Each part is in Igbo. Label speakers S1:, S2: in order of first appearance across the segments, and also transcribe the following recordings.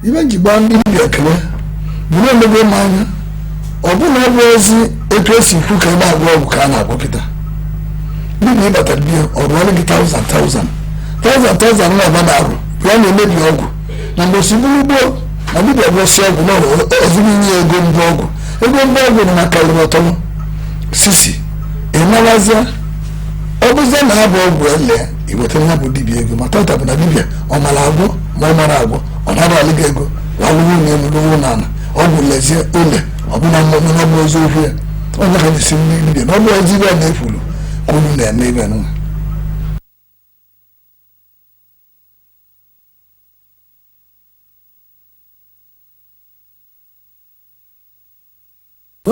S1: Ibe njigba ndị dibịa ekele bụ na emego m anya, ọ bụ na ọ bụ ezi etu esi kwu ka ebe agwọ ọgwụ ka a na-agwọ kịta. Dibịa ịbata bịa, ọ rụọrọ gị thousand thousand thousand thousand na ọba na-arụ ya na-emebi ọgwụ na mgbe osi bụrụ gboo na dibịa gwọsi ọgwụ na ọzụrụ inye ego mbụ ọgwụ, ego mbụ ọgwụ nọ na karịrị ọtọ sisi ịnarazie. Ọ bụzie na ya bụ ọgwụ ele iwetara ya bụ dibịa ego, ma tata bụ na dibịa ọ mara agwọ ma ọ mara agwọ, ọ nara alụ gị ego alụwo na elu lụwo na ala ọgwụ lezie ole ọbụna mmụọ na bụ ozi okwu ya onye ka jisi ndị dibịa na ọ bụ ezi ibe na-ekwuru ka unu na-eme ibe nwa.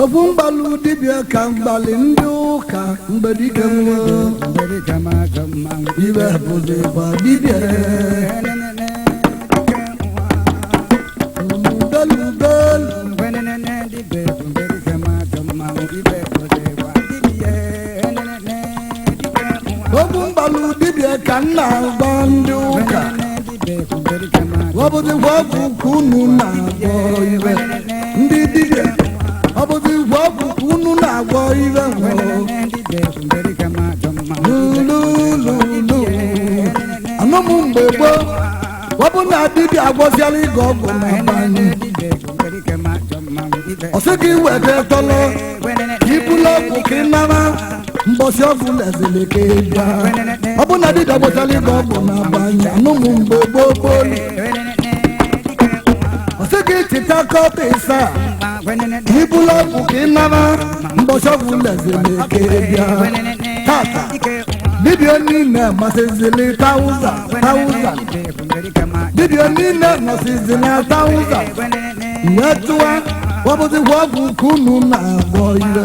S2: Ofu mgbalụ dibịa ka mgbalị ndị ụka mgbe dike nwụrụ ibe bụzikwa dibịa belubelu. Ofu mgbalụ dibịa ka m na-agba ndị ụka, ọ bụzikwa ọgwụ ka unu na-agwọ ibe ndị dibịa, ọ bụzikwa ọgwụ ka unu na-agwọ ibe nwụrụ lululu. Anụ m mgbe gboo, ọ bụ na dibịa agwọziala ịga ọgwụ na banyị, ọ sị gị weta tọlọ ka ibulu ọgwụ ka ị nara mbọsị ọgwụ lezili ka ị bịa. Ọ bụ na dibịa agwọziala ịga ọgwụ na banyị, anụ m mgbe gboo gboo, ọ sị gị chita kọta ịsa ka ibulu ọgwụ ka ị nara mbọsị ọgwụ lezili ka ị bịa. Tata dibịa niile masịzili thousand thousand, dibịa niile nọsịzi na thousand wee tụwa, ọ bụzikwa ọgwụ ka unu na-agwọ ire.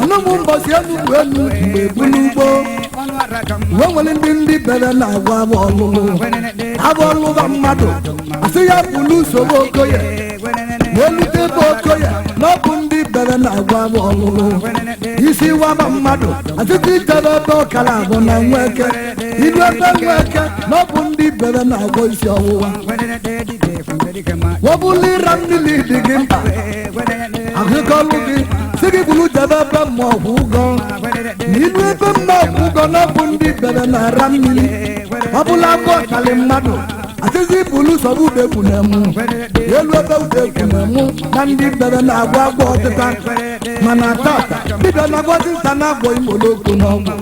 S2: Anụ m mbọsị enu bụ enu mgbe gbulugbo wee nwere ndị bere na-agwa abụ ọlụlụ abụ ọlụba mmadụ, asị ya bụlu usoro okoye na elute ebe okoye na ọ bụ ndị bere na-agwa abụ ọlụlụ isi waba mmadụ, asịsị ichere ebe ọkara abụ na nweke ilu ebe nweke na ọ bụ ndị bere na-agwọ isi ọwụwa. Wọ́bụlụ ịra mmiri dị gị mkpa, ahụkọlụ gị si gị bụrụ jebe ebe mma ọkwụ ụgọ na ilu ebe mma ọkwụ ụgọ na ọ bụ ndị bere na-ara mmiri. Ọbụla agwọ ọkalị mmadụ, asịsị bụrụ sọrọ udegwu na-emu elu ebe udegwu na-emu na ndị bere na-agwọ agwọ ọtịta. Mana tata dibịa na-agwọ ọtịta na-agwọ imoloko n'ọgwụ.